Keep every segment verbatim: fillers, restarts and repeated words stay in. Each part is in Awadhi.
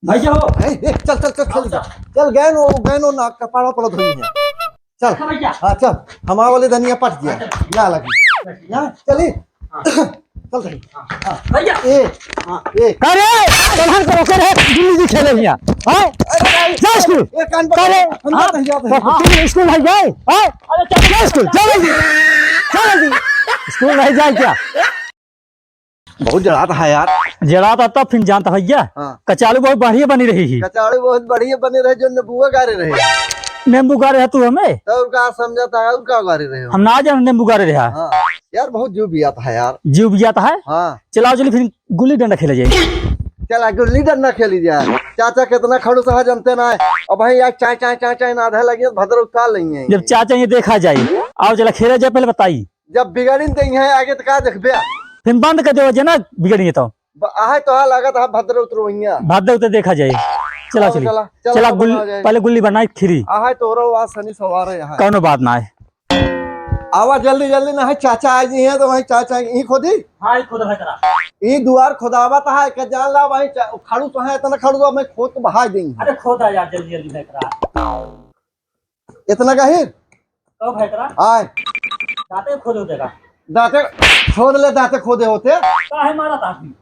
भैया हो। ए, ए, चल, चल, चल, चल, चल। चल, गए नो, गए नो ना, कपाड़ा पड़ा धोई है। चल। अच्छा भैया। हाँ, चल। हमारा वाले धनिया पट गया। अच्छा। ना लगी। अच्छा। ना, चली। हाँ। चल, चल। हाँ। हाँ। भैया। ए, हाँ। ए। अरे, कहाँ करो, करे, दिल्ली जी खेले भैया। हाँ? अरे भाई, जा स्कूल। ए, कान पकड़। अरे, हम हाँ? जाते हैं, जाते हैं। तो हाँ। तुम स्कूल नहीं गए? हाँ? अरे, चल, जा स्कूल, चल जल्दी। चल जल्दी। स्कूल नहीं जाए क्या? बहुत जड़ात है यार। जड़ात है तब फिर जानता भैया। हाँ। कचालू बहुत बढ़िया बनी रही ही। कचालू बहुत बढ़िया बनी रही, जो नींबुआ गारे रहे। नींबू गारे है तू हमें? तो और का समझाता है, और का गारे रहे हो? हम ना जान नींबू गारे रहा। हाँ। यार बहुत जीव बियात है यार। जीव बियात है? हाँ। चलाओ चलिए फिर गुल्ली डंडा खेला जाए। चला गुल्ली डंडा खेली जाए। चाचा कितना खड़ूस है जानते ना है। अब भाई यार चाय, चाय, चाय, चाय ना आधा लगी, भद्र उठा लेंगे। जब चाचा ये देखा जाए, आओ चला खेला जाए, पहले बताई। जब बिगड़िन ते इहाँ आगे तो का देखबे? फिर बंद कर देवा जे ना बिगड़िए तो। ब-, आहे तो हा लागत हा भद्र उतरवैया। भद्र उतर देखा जाए। चला आओ, चली। चला, चला, चला, गुल-, बनाओ जाए। पहले गुल्ली बनाई खिरी। आहे तोरो आज शनि सवार है यहाँ। कौनो बात ना है। आवा जल्दी, जल्दी ना है, चाचा आ गई है तो वहीं चाचा यहीं खोदी। हाँ, ये खोदा है तेरा। ये दुआर खोदावत है, के जान ला वहीं चा-, खड़ू तो है, इतना खड़ू तो मैं खोद के बहा देंगे। अरे खोदा यार, जल्दी, जल्दी है तेरा। इतना गहिर? कब है करा? आय। दांते खोदे होते का? दांते खोद ले, दांते खोदे होते। काहे मारा था आदमी?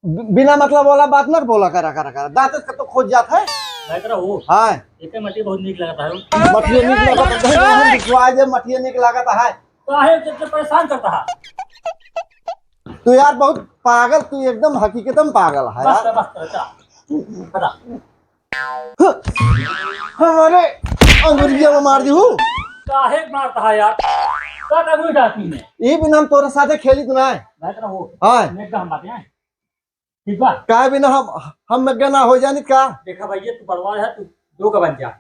बि-, बिना मतलब वाला बात मत बोला करा, करा, करा। दांते से तो खोद जात है। भाई करा हो। हाँ। एके मटिया बहुत नीक लगता है। मटिया नीक लगता है। हम बिछवा दे, मटिया नीक लगता है। काहे जब से परेशान करता है? तू यार बहुत पागल, तू एकदम हकीकतम पागल है बस यार। कर, बस कर, चला। हटा। हमारे अंगुरिया में मार दी हूँ। काहे मारता है यार? का का कोई डांटी ने? ये बिना हम तोरे साथे खेली तो ना है। भाई तेरा हो। हाँ। मैं एकदम बात है। ठीक बा? काहे बिना हम, हम में गना हो जानी का? देखा भैया, तू बड़वा है, तू दो का बन जा।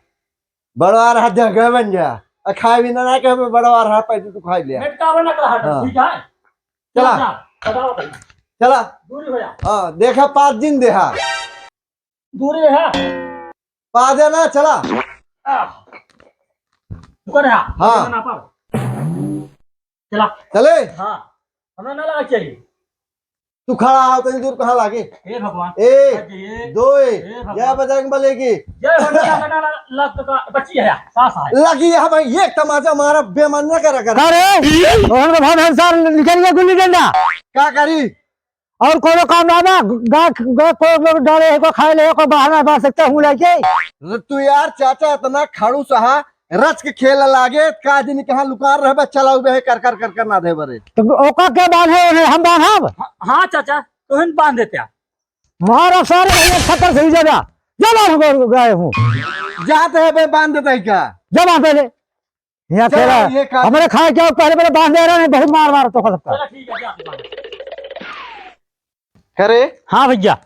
बड़वा रहा, जगह बन जा। आ खाए बिना ना कहे, बड़वा रहा, पैसे तू खाई लिया। मेट का बना कर हट, हाँ। ठीक है? चला। जा, जा, बताओ भाई। चला। दूरी हो जा। हाँ, देखा पाँच दिन देहा। दूरी है। पादे ना, चला। आ। रुको ना। हाँ। ना पर। चला। चले? हाँ। हमरा ना लगा चाहिए। तू खड़ा हो, तनी दूर कहाँ लागे? हे भगवान। एक, अरे ये, दो, हे भगवान। जय बजरंग बली की। जय हो, ना, ना, ना, ना, लग तो का, बच्ची है, सास है। लगी है भाई, एक तमाचा मारा, बेमान ना करा कर। अरे, ओहन का भाव हम सार निकल गया गुल्ली डंडा। का करी? और कोनो काम ना बा, गा, गा, को डाले है, को खाए ले, को बहाना बा सकता हूँ लेके। तू यार चाचा इतना खड़ूस हा, रच के खेल लागे, का दिन कहाँ लुकार रहबे, चला उबे है, कर, कर, कर, कर ना दे बरे। तो ओका के बांधे है, हम बांधब? हाँ, हाँ चाचा, तोहन बांध देते हैं। मारा सारे भैया खतर से ही जगह। जब आप गए हूँ। जाते हैं बे, बांध देते हैं क्या? जब आप पहले। यहाँ चलो, तेरा, ये काम हमरे खाए क्या पहले, पहले बांध दे रहे हैं, बहुत मार मार तो सबका। चलो, ठीक है, जा, बांध। करे? हाँ भैया।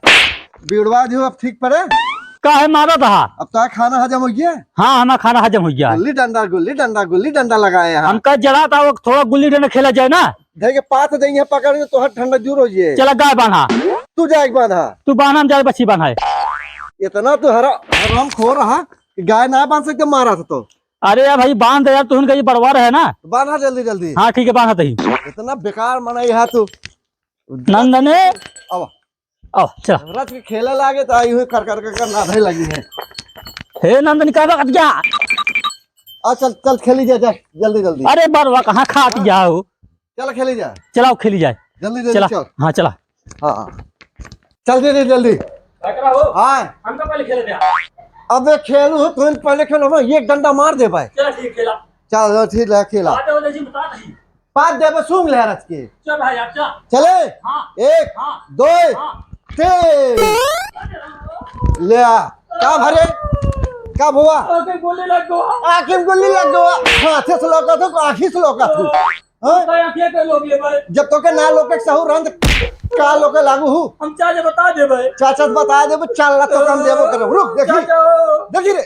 बिड़वा जो अब ठीक पड़े? काहे मारत हा? अब तो खाना हजम हो गया? हाँ, हमारा खाना हजम हो गया है। गुल्ली डंडा, गुल्ली डंडा, गुल्ली डंडा लगाए हैं। हमका जरा था, वो थोड़ा गुल्ली डंडा खेला जाए ना। धर के पात देंगे पकड़ के, तोहर ठंडा दूर हो जाए। चला गाय बांधा। तू जाए के बांधा। तू बांधा, हम जाए बच्ची बांधा है। इतना तो हरा-, हराम खो रहा कि गाय ना बांध सकते, मारा था तो। अरे यार भाई, बांध दे यार, तू उनका ये बड़वा रहे ना। बांधा जल्दी जल्दी। हाँ ठीक है, बांधा तही। इतना बेकार मनाई है तू। नंदने। अब। अब, चल। रच के खेले लागे तो आई हुई कर, कर, कर, कर नाधे लगी है। हे नंदनी, का बकत गया? आ, चल, चल, खेली जा, जा, जल्दी, जल्दी। अरे बड़वा, कहाँ खात गया हो? चल, खेली जा। चलाओ, खेली जाए। जल्दी, जल्दी चला। चल। हाँ, चला। हाँ, हाँ। चल, जल्दी, जल्दी। डॉक्टर हो? हाँ। हमका पहले खेले दे। अबे, खेलू हो, तुम पहले खेलो, मैं एक डंडा मार दे भाई। चला, ठीक, खेला। चल, चल, ठीक है, खेला। आते हो, जैसे बता नहीं। पाद देबे सूंघ ले रच के। चल भाई, आप जा। चले? हाँ। एक, हाँ। दो, हाँ। तीन। ले आ। का भरे? का भुआ? आँखें गोली लग गवा। आँखें गोली लग गवा। हाथे से लौका थू, आँखी से लौका थू। हाँ? तो आँखें के लोग ले भाई। जब तोके ना लोके सहू रंद, का लोके लागू हूँ? हम चाचा बता दे भाई। चाचा से बता दे, चल ला तो काम देबो करो। रुक, देखी। चाचा। देखी रे।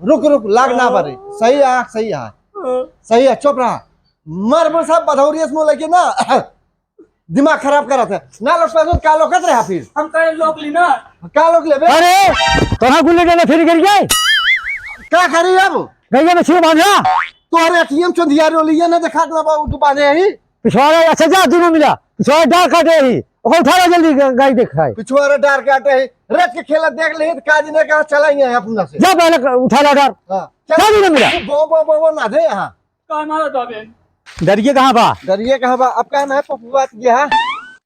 रुक, रुक, लाग ना भरे। सही आँख, सही आँख। सही है, चुप रहा। मर मर साहब बधौरिया से मुँह लगे ना। दिमाग खराब करत है। ना लोग पैसे का लोकत रहा फिर। हम कहे लोग ली ना। का लोग लेबे? अरे, तोरा गुल्ली डंडा फिर गिर गए। का करी अब? गइया में छुए बांधा। तोहरे एटीएम चोंधिया रोलिया ना देखात ना बा, तू बांधे ही। पिछवाड़ा, अच्छा जा, दोनों मिला। पिछवाड़ा डार काटे ही। ओकर उठा ला जल्दी, ग-, गाड़ी देखाए। पिछवाड़ा डार काटे ही। रच के खेला देख ले तो का दिन कहाँ चला ही है अपना से। जा पहले क-, उठा ला डर। हाँ, चल। जा भी ना मिला। बो, बो, बो, बो, ना दे यहाँ। का मारा तो अबे? डरिए कहाँ बा? डरिए कहाँ बा? अब का ना है, पपुआ के यहाँ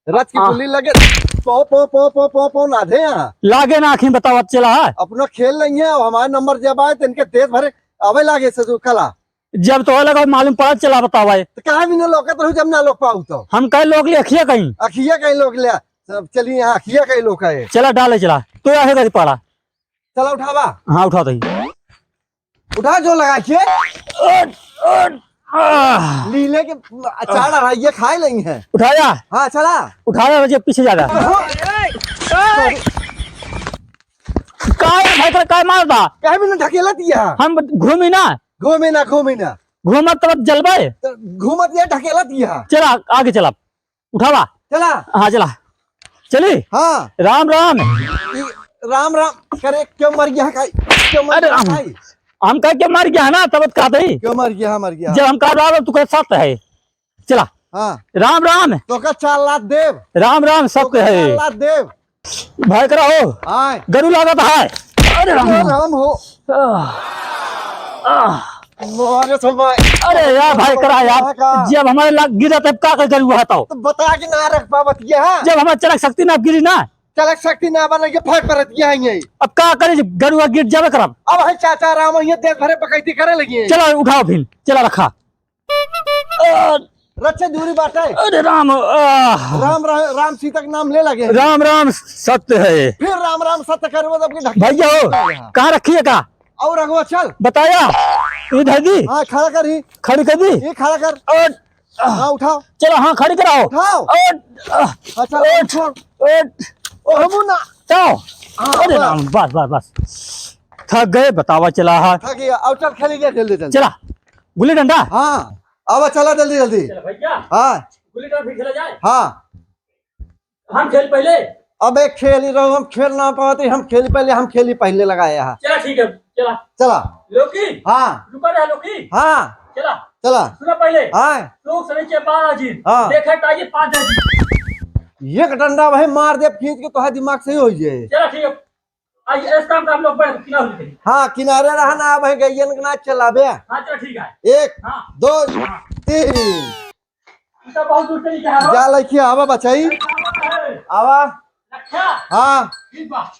रच के हाँ। गुल्ली लगे। पो, पो, पो, पो, पो, पो, ना दे यहाँ। लागे ना आँखी बतावत चला है। अपना खेल नहीं है, अब हमारे नंबर जब आए तो इनके देश भरे आवे लागे से जो कला। जब तो लगा मालूम पड़ा चला बतावा है। तो कहाँ भी ना लोकत रहू जब ना लोक पाऊ तो। हम कहे लोक ले अखिया कहीं। अखिया कहीं लोक ले। सब चलिए यहाँ अखिया कहीं लोक है। चला डाले चला। तो आहे करी पाला। चला उठावा। हाँ उठा दही। उठा जो लगा के। उठ, उठ, आह। लीले के अचार रहा ये खाए नहीं है। उठाया। हाँ चला। उठाया वजह पीछे ज्यादा। हाँ। काय भाई कर काय मारता? कहीं भी ना ढकेला दिया। हम घूमी ना। घूमी ना, घूमी ना। घूमत तब जलबे। तो घूमत ये ढकेला दिया। चला आगे चला। उठावा। चला। हाँ चला। चली। हाँ। राम राम। ई राम राम करे क्यों मर गया है काई? क्यों मर अरे गया राम। काई? हम कह के मर गया है ना तब कहते ही। क्यों मर गया, मर गया? जब हम कह रहा तू कह सत्य है। चला। हाँ। राम राम। तो का चार लाख देव। राम राम तो सत्य का है। चार लाख देव। भाई करा हो। आय। गरु लागत है। अरे राम। अरे राम हो। आह, आह। अरे सुन भाई। अरे यार भाई करा यार। का? जब हमारे लाग गिरा तब का कर गरु है तो? तो बता के ना रख पावत ये है। जब हमारे चलक शक्ति ना गिरी ना। चलक शक्ति ना बने के फट परत ये है ये। अब का करे जब गरु गिर जावे करब? अब है चाचा राम ये देश भरे बकैती करे लगी है। चला उठाओ फिर। चला रखा। रचे दूरी बाटे। अरे राम, आह। राम, राम, राम सीता के नाम ले लगे। राम राम सत्य है। फिर राम राम सत्य करबो तब की ढक भैया हो, हाँ। कहाँ रखी है का? और रघुआ चल। बताया। इधर दी। हाँ, खड़ा कर ही। खड़ी कर दी। ये खड़ा कर। और, आह। हाँ, उठाओ। चलो, हाँ, खड़ी कराओ। उठाओ। और, आह। हाँ, चल, और, छोड़। और, ओ, हमू ना। जाओ। हाँ, अरे बस। राम, बस, बस, बस। थक गए, बतावा चला है। थक गया। अब चल, खेली जा जल्दी, जल्दी। चला। गुल्ली डंडा? हाँ, अब चला जल्दी, जल्दी। चल भैया। हाँ। गुल्ली डंडा फिर खेला जाए? हाँ। हम खेल पहले। अबे खेली रहो, हम खेल ना पावत ही, हम खेली पहले, हम खेली पहले लगाए हैं। चला ठीक है, चला। चला। लोकी। हाँ। रुका रहा लोकी। हाँ। चला। चला। सुना पहले। हाँ। लोग सनी के बारह जी। हाँ। देखा ताजी पाँच जी। एक डंडा वही मार दे खींच के तोहार दिमाग सही हो जाए। चला ठीक है। आज इस काम का हम लोग बड़े किनारे हो जाते हैं। हाँ, किनारे रहा ना, अब है गैयन के नाच चलाबे। हाँ, चला ठीक है। एक, हाँ। दो, हाँ। तीन। ई तो बहुत दूर से निकला है। जा लइके आवा बचाई। अरे, आवा। रक्षा। हाँ। ठीक बा।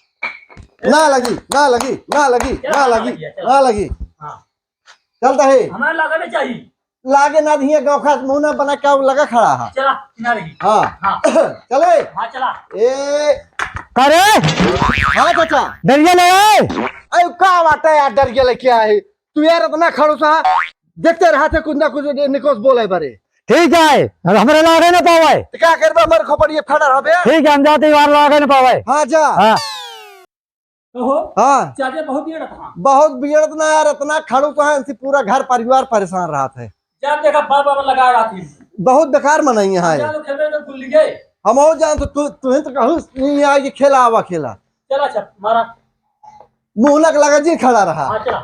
ना लगी, ना लगी, ना लगी, चला, ना ना लगी, लगी, चला। ना लगी। हाँ। चलता है। हमारे लगा नहीं चाहिए। लागे ना दिए गाँव खास मुंह ना बना के लगा खड़ा है। चला, किनारे की। हाँ। हाँ। चले। हाँ, चला। ए। अरे। हाँ चाचा। डरिया ले आए। अरे का बात है यार, डरिया लेके आए। तू यार इतना खड़ूस है, देखते रहत है कुछ ना कुछ निकोस बोले बारे। ठीक है, अब हमरा लागे ना पावे। तो का करबा, मर खोपड़िए खड़ा रहबे। ठीक है, हम जाते ही बाहर लागे ना पावे। हाँ, जा। हाँ। ओहो, हाँ। चाचा बहुत बिगड़त हाँ। बहुत बिगड़त ना यार, इतना खड़ूस है, इनसे पूरा घर परिवार परेशान रहत है। जा देखा, बार बार लगा रहा थी। बहुत बेकार मनई है। जा लो खेलने में भूल गए। हम और जान तो तू, तू ही तो कहूँ नहीं आए कि खेला आवा खेला। चला, चल, मारा। मुहलक लगा जी खड़ा रहा। हाँ, चला।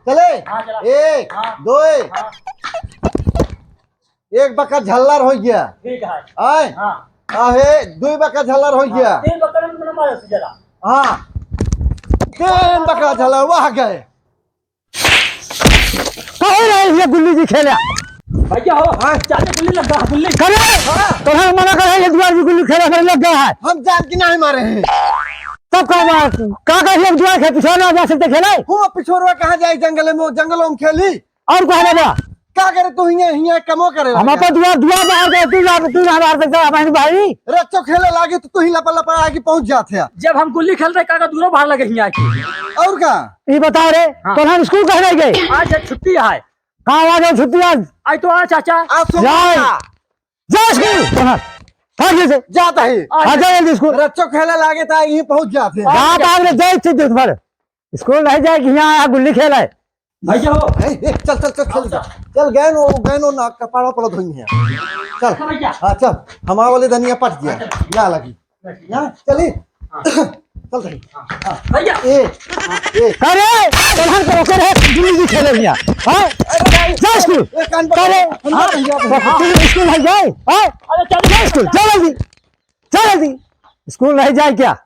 चले? हाँ, चला। एक, हाँ। दो, हाँ। एक बका झल्लर हो गया। ठीक है। आए? हाँ। आहे, दुई बका झल्लर हो गया। हाँ, तीन बका में ना मारे से जरा। हाँ। तीन बका झल्लर, वह गए। कहे रहे ये गुल्ली जी खेला? भैया हो, हाँ। चाचा गुल्ली लग गया, गुल्ली। करे? हाँ। तोहरा मना करे, ये दुआर जी गुल्ली खेला, हमारे लग गया है। हम जान के नहीं मारे हैं। तब का बात? का कहे, ये दुआर खेल, पिछोर ना जा सकते खेले? हम पिछोरवा कहाँ जाए जंगल में, जंगलों में खेली? और कहाँ बा? का करे तू हियाँ, हियाँ कमो करे हम लगा? अपन दुआर, दुआर बाहर गए, तू जा, तू जा बाहर तक जा, हमारे भाई। रच्चो खेले लागे तो तू ही लपा लपा आके पहुँच जात है। जब हम गुल्ली खेल रहे, काका दूरो बाहर लगे हियाँ आके। और का? ये बताओ रे, हाँ। तो हम स्कूल कहे नहीं गए? आज छुट्टी है। कहाँ आज है छुट्टी आज? आज तो आ चाचा। आज सोमवार जाए। का। जा स्कूल, कहाँ? भाग यहाँ से। जाता है। आज हाँ, जा जल्दी स्कूल। रच्चो खेले लागे था, यहीं पहुँच जाते हैं। आज जाता है, जा इच्छित दिन भर। स्कूल नहीं जाए कि यहाँ आया गुल्ली खेला है। भैया हो। ए, ए, चल, चल, चल, चल, अच्छा। चल, गए नो, गए नो ना, कपाड़ा पड़ा धोई है। चल। अच्छा भैया। हाँ, चल, हमारा वाले धनिया पट गया। अच्छा। ना लगी। अच्छा। ना, चली। हाँ। चल सही। हाँ। हाँ। भैया। ए, ए। अरे, कहाँ करो, करे, गुल्ली भी खेले भैया। हाँ? अरे भाई। जा स्कूल। ए, कान पकड़। करे। हम हाँ। नहीं जाते। हाँ। तू स्कूल नहीं जाए? हाँ? अरे, चल। जा स्कूल, चल जल्दी। चल जल्दी। स्कूल नहीं जाए क्या?